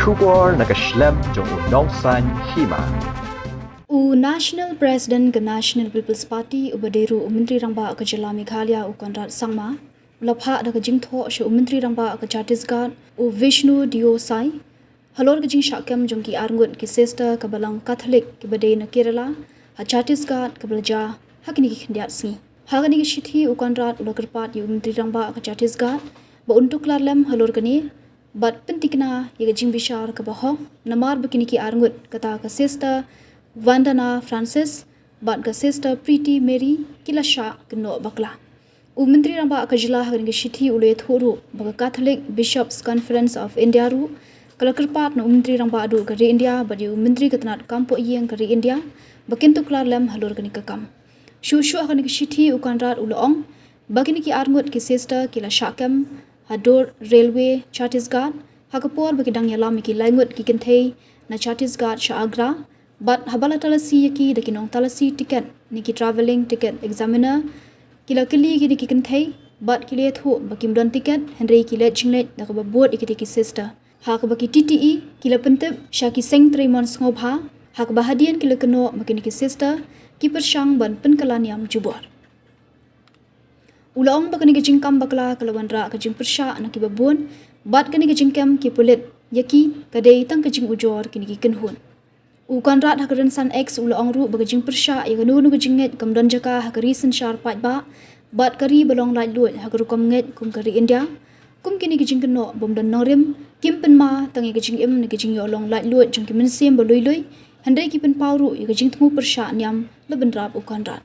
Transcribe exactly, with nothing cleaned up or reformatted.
Khubor na ka shlem jong u Nongsaiñ Hima. U National President ka National People's Party uba dei ruh u Myntri Rangbah ka Jylla Meghalaya u Conrad Sangma u la phah da ka jingthoh sha u Myntri Rangbah ka Chhattisgarh u Vishnu Deo Sai halor ka jingshah kem jong ki arngut ki sister kaba long Catholic kiba dei na Kerala ha Chhattisgarh kaba la jia ha kine ki khyndiat sngi. Ha kane ka shithi u Conrad u la kyrpad ïa u Myntri Rangbah ka Chhattisgarh ba un tuklar lem halor kane bad pyntikna ïa ka jingbishar kaba hok namar ba kine ki arngut kata ka Sister Vandana Francis bad ka Sister Pretty Mary ki la shah kynnoh bakla. U Myntri Rangbah ka Jylla ha kane ka shithi u la ïathuh ruh ba ka Catholic Bishops Conference of India ruh ka la kyrpad na u Myntri Rangbah duh ka ri India bad ïa u Myntri ka tnad kam poh ïing ka ri India ba kin tuklar lem halor kane ka kam. Shuh shuh ha kane ka shithi u Conrad u la ong ba kine ki arngut ki sister ki la shah kem ha dur railway Chhattisgarh ha ka por ba ki dang ïalam ïa ki laingut ki kynthei na Chhattisgarh sha Agra bad haba la talasi ïa ki da ki nongtalasi tiket ne ki travelling ticket examiner ki la kylli ïa kine ki kynthei bad ki la ïathuh ba kim don tiket hynrei ki leit jingleit da kaba bud ïa kine ki sister. Ha kaba ki T T E ki la pyntip sha ki seng trei mon sngewbha ha kaba hadien ki la kynnoh ba kine ki sister ki pyrshang ban pynkylla niam jubor. U la ong ba kane ka jingkam bakla ka la wanrah ka jingpyrshah na kiba bun bad kane ka jingkem ki pulit ïa ki ka dei tang ka jingujor kine ki kynhun. U Conrad ha ka rynsan X u la ong ruh ba ka jingpyrshah ïa kano kano ka jingngeit kam don jaka ha ka ri synshar paidbah bad ka ri ba long laitluid ha ka rukom ngeit kum ka ri India. Kum kine ki jingkynnoh bym don nongrim kim pynma tang ïa ka jingim ne ka jingïoh long laitluid jong ki mynsiem ba lui lui hynrei ki pynpaw ruh ïa ka jingthmu pyrshah niam, la bynrap u Conrad.